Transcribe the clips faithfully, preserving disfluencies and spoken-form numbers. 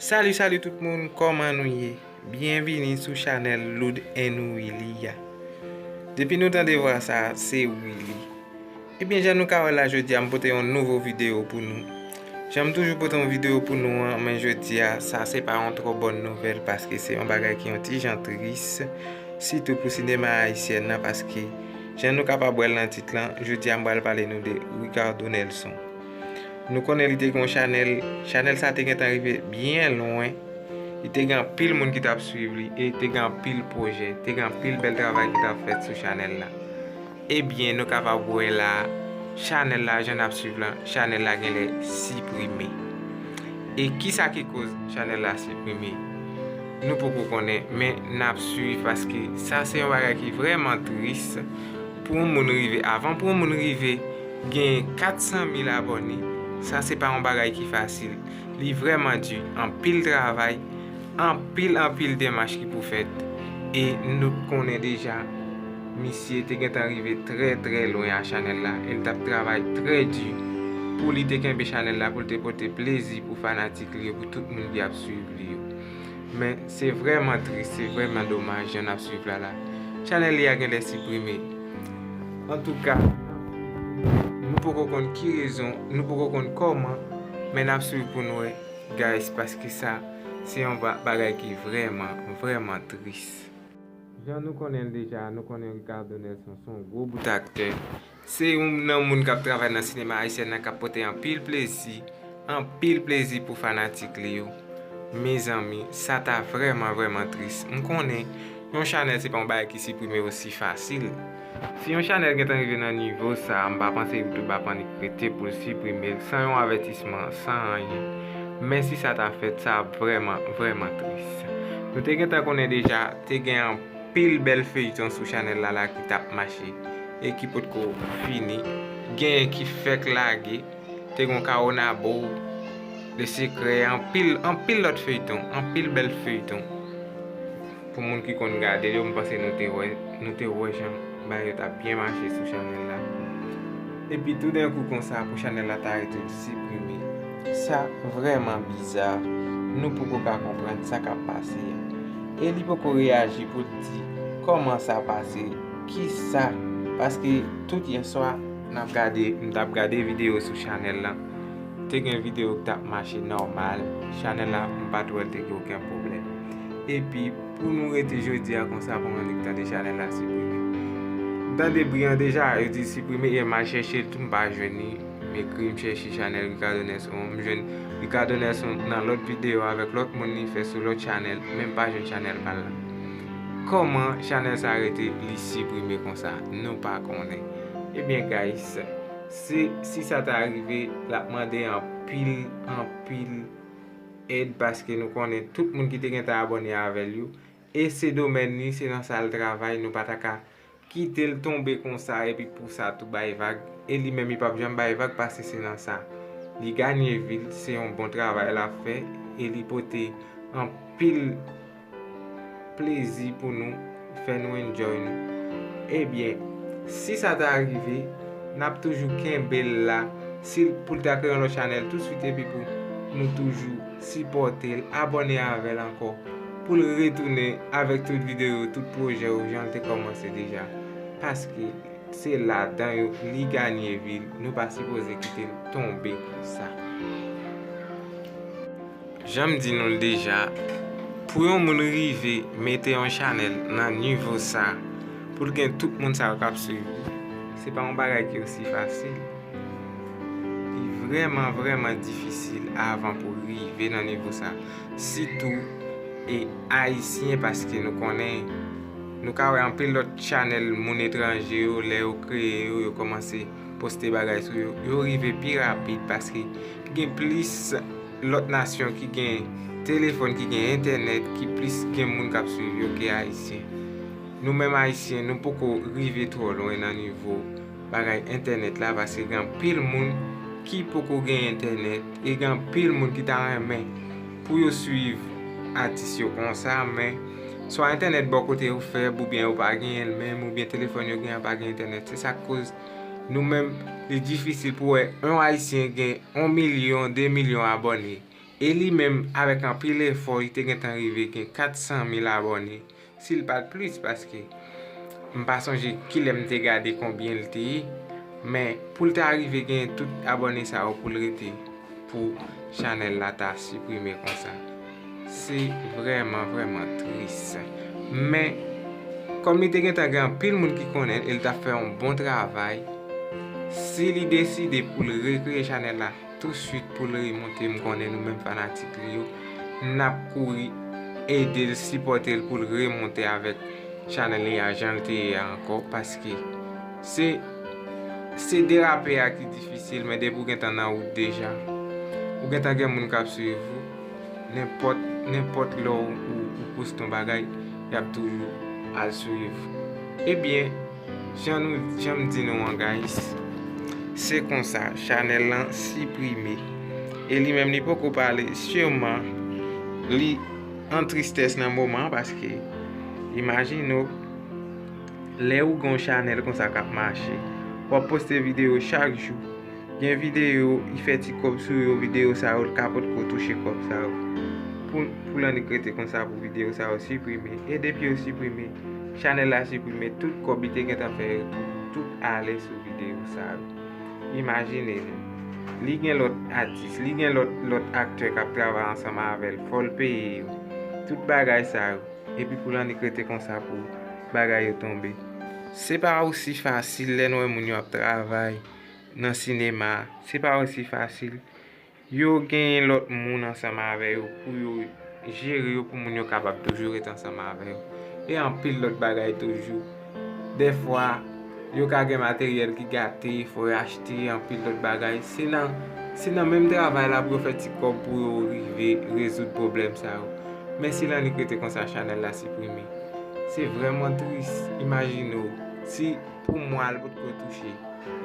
Salut, salut tout moun, kòman nou ye? Byenvini sou chanèl Loud and Willy a. Depi nou tande vwa sa, se Willy. Ebyen, jan nou ka wè la, jodi a m pote yon nouvo videyo pou nou. Jan m toujou pote yon videyo pou nou an, men jodi a, sa se pa yon twò bòn nouvèl paske se yon bagay ki yon ti jan tris, sitou pou sinema ayisyèn nan, paske jan nou kapab wè l nan tit lan, jodi a m pral pale nou de Ricardo Nelson. Nou konnen li te gen yon chanèl, chanèl sa te gentan rive byen lwen. Li te gen anpil moun ki t ap swiv li e te gen anpil pwojè, te gen anpil bèl travay ki t ap fèt sou chanèl la. Ebyen, nou kapab wè la, chanèl la, jan n ap swiv lan, chanèl la genlè siprime. E kisa ki koz chanèl la siprime? Nou poko konnen, men n ap swiv paske sa se yon bagay ki vrèman tris pou yon moun rive, avan pou yon moun rive gen kat san mil abòne, sa se pa yon bagay ki fasil. Li vrèman di, anpil travay, anpil, anpil demach ki pou fèt. E nou konnen deja, misye te gentan rive trè, trè lwen a chanèl la. E l t ap travay trè di pou li te kenbe chanèl la, pou l te pote plezi pou fanatik li yo, pou tout moun ki ap swiv li yo. Men se vrèman tris, se vrèman domaj jan n ap swiv la la. Chanèl li a genlè siprime. Antouka, nou poko konn ki rezon, nou poko konn kòman, men n ap swiv pou n wè, guys, paske sa se yon ba- bagay ki vrèman, vrèman tris. Jan nou konnen l deja, nou konnen Ricardo Nelson se yon gwo bout aktè. Se youn nan moun k ap travay nan sinema ayisyèn nan, k ap pote anpil plezi, anpil plezi pou fanatik li yo. Mezanmi, sa ta vrèman, vrèman tris. M konnen yon chanèl se pa yon bagay ki siprime osi fasil. Si yon chanèl gentan rive nan nivo sa, m pa panse YouTube ap annik rete pou l siprime l san yon avètisman, san anyen. Men si sa ta fèt, sa ap vrèman, vrèman tris. Nou te gentan konnen deja, te gen anpil bèl feyton sou chanèl la la ki t ap mache e ki potko fini. Genyen ki fèk lage, te gen Kawonabo, Le Secret, anpil, anpil lòt feyton, anpil bèl feyton. Pou moun ki konn gade yo, m panse nou te wè, nou te wè jan bagay yo t ap byen mache sou chanèl la. Epi toudenkou konsa, pou chanèl la ta rete l siprime. Sa vrèman biza. Nou poko ka konprann sa k ap pase a. E li poko reyaji pou l di kòman sa pase, kisa, paske tout yè swa, n ap gade, m t ap gade videyo sou chanèl la. Te gen videyo ki t ap mache nòmal. Chanèl la, m pa t wè l te gen okenn pwoblèm. Epi, pou nou rete jodi a konsa pou nou annik tande chanèl la siprime. M tande bri an deja, yo di siprime, e m al chèche l tou, m pa jwenn li. M ekri, m chèche chanèl Ricardo Nelson, m jwenn Ricardo Nelson nan lòt videyo avèk lòt moun li fè sou lòt chanèl, men m pa jwenn chanèl pa l la. Kòman chanèl sa rete li siprime konsa? Nou pa konnen. Ebyen, guys, se, si sa ta rive, l ap mande anpil, anpil èd, paske nou konnen tout moun ki te gentan abòne avè l yo, e se domèn li, se nan sa l travay, nou pa ta ka kite l tonbe konsa epi pou sa tou bay vag. E li menm, li p ap janm bay vag, paske se nan sa li ganye vi l, se yon bon travay l ap fè, e li pote anpil plezi pou nou, fè nou enjoy nou. Ebyen, si sa ta rive, n ap toujou kenbe l la, si l, pou l ta kreye yon lòt chanèl touswit, epi pou nou toujou sipòte l, abòne avè l ankò, pou l retounen avèk tout videyo, tout pwojè yo, jan l te kòmanse deja. Paske se ladan yo li ganye vi l, nou pa sipoze kite l tonbe konsa. Jan m di nou l deja, pou yon moun rive mete yon chanèl nan nivo sa, pou l gen tout moun sa yo k ap swiv li, se pa yon bagay ki osi fasil. Li vrèman, vrèman difisil avan pou rive nan nivo sa. Sitou, e ayisyen, paske nou konnen, nou ka wè anpil lòt chanèl moun etranje yo, lè yo kreye yo, yo kòmanse poste bagay sou yo, yo rive pi rapid, paske gen plis lòt nasyon ki gen telefòn, ki gen entènèt, ki plis gen moun k ap swiv yo ke ayisyen. Nou menm ayisyen, nou poko rive twò lwen nan nivo bagay entènèt la, paske gen anpil moun ki poko gen entènèt, e gen anpil moun ki ta renmen pou yo swiv atis yo konsa, men swa entènèt bò kote yo fèb, oubyen yo pa genyen l menm, oubyen telefòn yo genyen pa gen entènèt. Se sa k koz nou menm, li difisil pou wè yon ayisyen gen yon milyon, de milyon abòne. E li menm, avèk anpil efò, li te gentan rive gen kat san mil abòne, si l pa t plis, paske m pa sonje kilè m te gade konbyen l te ye, men pou l ta rive gen tout abòne sa yo pou l rete, pou chanèl la ta siprime konsa. Se vrèman, vrèman tris. Men, kòm li te gentan gen anpil moun ki konnen l, e l t ap fè yon bon travay, si li deside pou l rekreye chanèl la, touswit pou l remonte, m konnen nou menm fanatik li yo, n ap kouri ede l, sipòte l pou l remonte avèk chanèl li a jan l te ye a ankò, paske se, se derape a ki difisil, men depi w gentan nan wout deja, ou gentan gen moun k ap swiv ou, nenpòt, nenpòt lè w, ou, ou poste yon bagay, y ap toujou al swiv ou. Ebyen, jan nou, jan m di nou an, guys, se konsa, chanèl lan siprime. E li menm, li poko pale, siman, li an tristès nan moman an, paske, imajine w, lè ou gen yon chanèl konsa k ap mache, w ap poste videyo chak jou, gen videyo, li fè ti kòb sou yo, videyo sa yo, l ka potko touche kòb sa yo. Pou, pou l annik rete konsa pou videyo sa yo siprime. E depi yo siprime, chanèl la siprime, tout kòb li te gentan fè yo, tout, tout ale sou videyo sa yo. Imajine nou. Li gen lòt atis, li gen lòt, lòt aktè k ap travay ansanm avè l, fò l peye yo. Tout bagay sa yo. Epi pou l annik rete konsa pou bagay yo tonbe. Se pa osi fasil lè n wè moun yo ap travay nan sinema. Se pa osi fasil. Yo genyen lòt moun ansanm avè yo pou yo jere yo, pou moun yo kapab toujou ret ansanm avè yo. E anpil lòt bagay toujou. Dèfwa, yo ka gen materyèl ki gate, fò yo achte anpil lòt bagay. Se nan, se nan menm travay la pou yo fè ti kòb pou yo rive rezoud pwoblèm sa yo. Men si l annik rete konsa, chanèl la siprime. Se vrèman tris. Imajine w, si pou mwa l potko touche,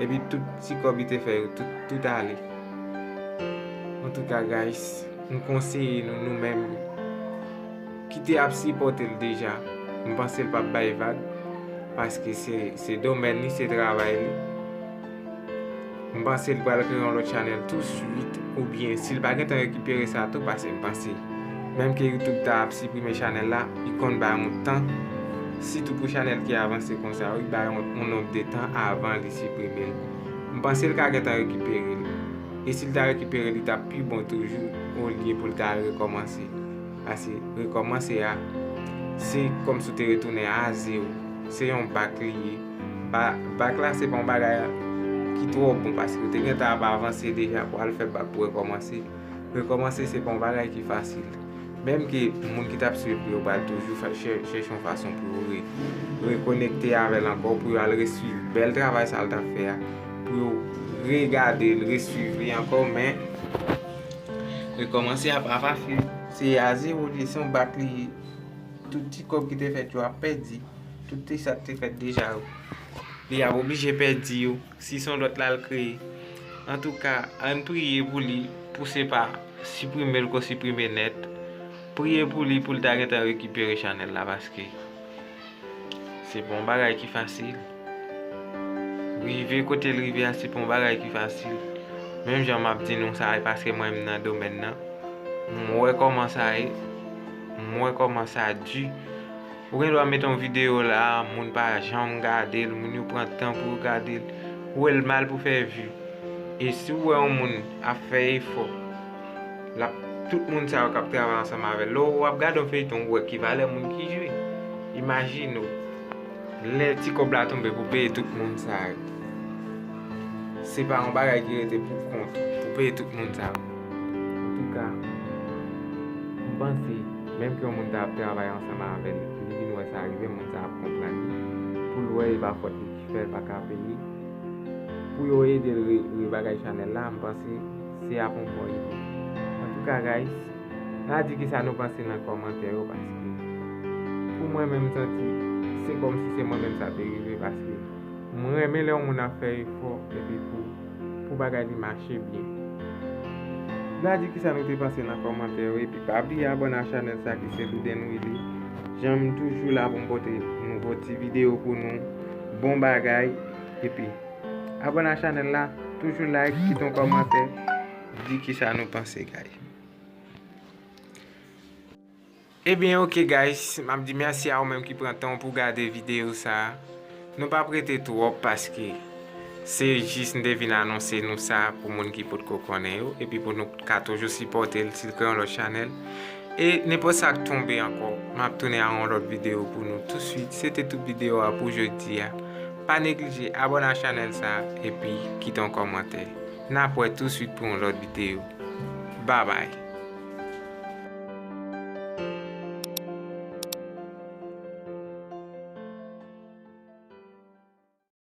epi tout ti kòb li te fè yo, tout, tout ale. Antouka, guys, m konseye nou, nou menm ki te ap sipòte l deja, m panse l p ap bay vag, paske se, se domèn li, se travay li. M panse l pral kreye yon lòt chanèl touswit, oubyen si l pa gentan rekipere sa tou, paske m panse, menm ke YouTube ta ap siprime chanèl la, li konn bay yon tan, sitou pou chanèl ki avanse konsa, li bay yon, yon nonb de tan avan li siprime l. M panse l ka gentan rekipere l. E si l ta rekipere l, li t ap pi bon toujou, olye pou l ta al rekòmanse. Paske rekòmanse a, se kòmsi w te retounen a zewo. Se yon bak li ye. Ba-, bak la, se pa yon bagay ki twò bon, paske w te gentan ap avanse deja pou al fè bak pou rekòmanse. Rekòmanse, se pa yon bagay ki fasil. Menm ke moun ki t ap swiv li yo pral toujou fè, chè-, chèche yon fason pou yo re-, rekonekte avè l ankò, pou yo al reswiv bèl travay sa l t ap fè a, pou yo regade l, reswiv li ankò, men rekòmanse a pa fasil. Se a zewo li ye, se yon bak li ye. Tout ti kòb ki te fèt yo ap pèdi. Tout ti sa k te fèt deja yo, li ap oblije pèdi yo. Si se yon lòt l al kreye. Antouka, ann priye pou li, pou se pa siprime l ko siprime nèt. Priye pou li, pou l ta gentan rekipere chanèl la, paske se pa yon bagay ki fasil. Rive kote l rive a, se pa yon bagay ki fasil. Menm jan m ap di nou sa, e paske mwen menm nan domèn nan, m wè kòman sa ye, m wè kòman sa di. Ou gen dwa mete yon videyo la, moun pa janm gade l, moun yo pran tan pou yo gade l. Ou wè l mal pou fè vi. E si w wè yon moun ap fè efò, l ap, tout moun sa yo k ap travay ansanm avè l. Lè w ap gade yon feyton, ou wè ki valè moun ki jwe. Imajine w, lè ti kòb la tonbe pou peye tout moun sa yo. Se pa yon bagay ki rete pou kont ou, pou peye tout moun sa yo. Antouka, m panse, menm ke yon moun ta ap travay ansanm avè l, li vin wè sa rive, moun sa ap konprann li, pou l wè e pa fòt li ki fè l pa ka peye, pou yo ede l re-, rebagay chanèl la, m panse se ap yon bon ide. Antouka, guys, n a di kisa nou panse nan kòmantè yo, paske pou mwen menm, m santi se kòmsi se mwen menm sa te rive, paske m renmen lè yon moun ap fè efò, epi pou, pou bagay li mache byen. N a di kisa nou te panse nan kòmantè yo, epi pa bliye abòne a chanèl sa ki se Louden Willy. Jan m toujou la pou m pote nouvo ti videyo pou nou. Bon bagay, epi abòne a chanèl la, toujou like, kite yon kòmantè, di kisa nou panse, guys. Ebyen, ok, guys, m ap di mèsi a ou menm ki pran tan pou gade videyo sa a. Nou p ap rete twòp paske se jis m te vin anonse nou sa pou moun ki potko konnen yo, epi pou nou ka toujou sipòte l si l kreye yon lòt chanèl. E nenpòt sa k tonbe ankò, m ap tounen a yon lòt videyo pou nou touswit. Se te tout videyo a pou jodi a. Pa neglije abòne a chanèl sa a, epi kite yon kòmantè. N ap wè touswit pou yon lòt videyo. Babay.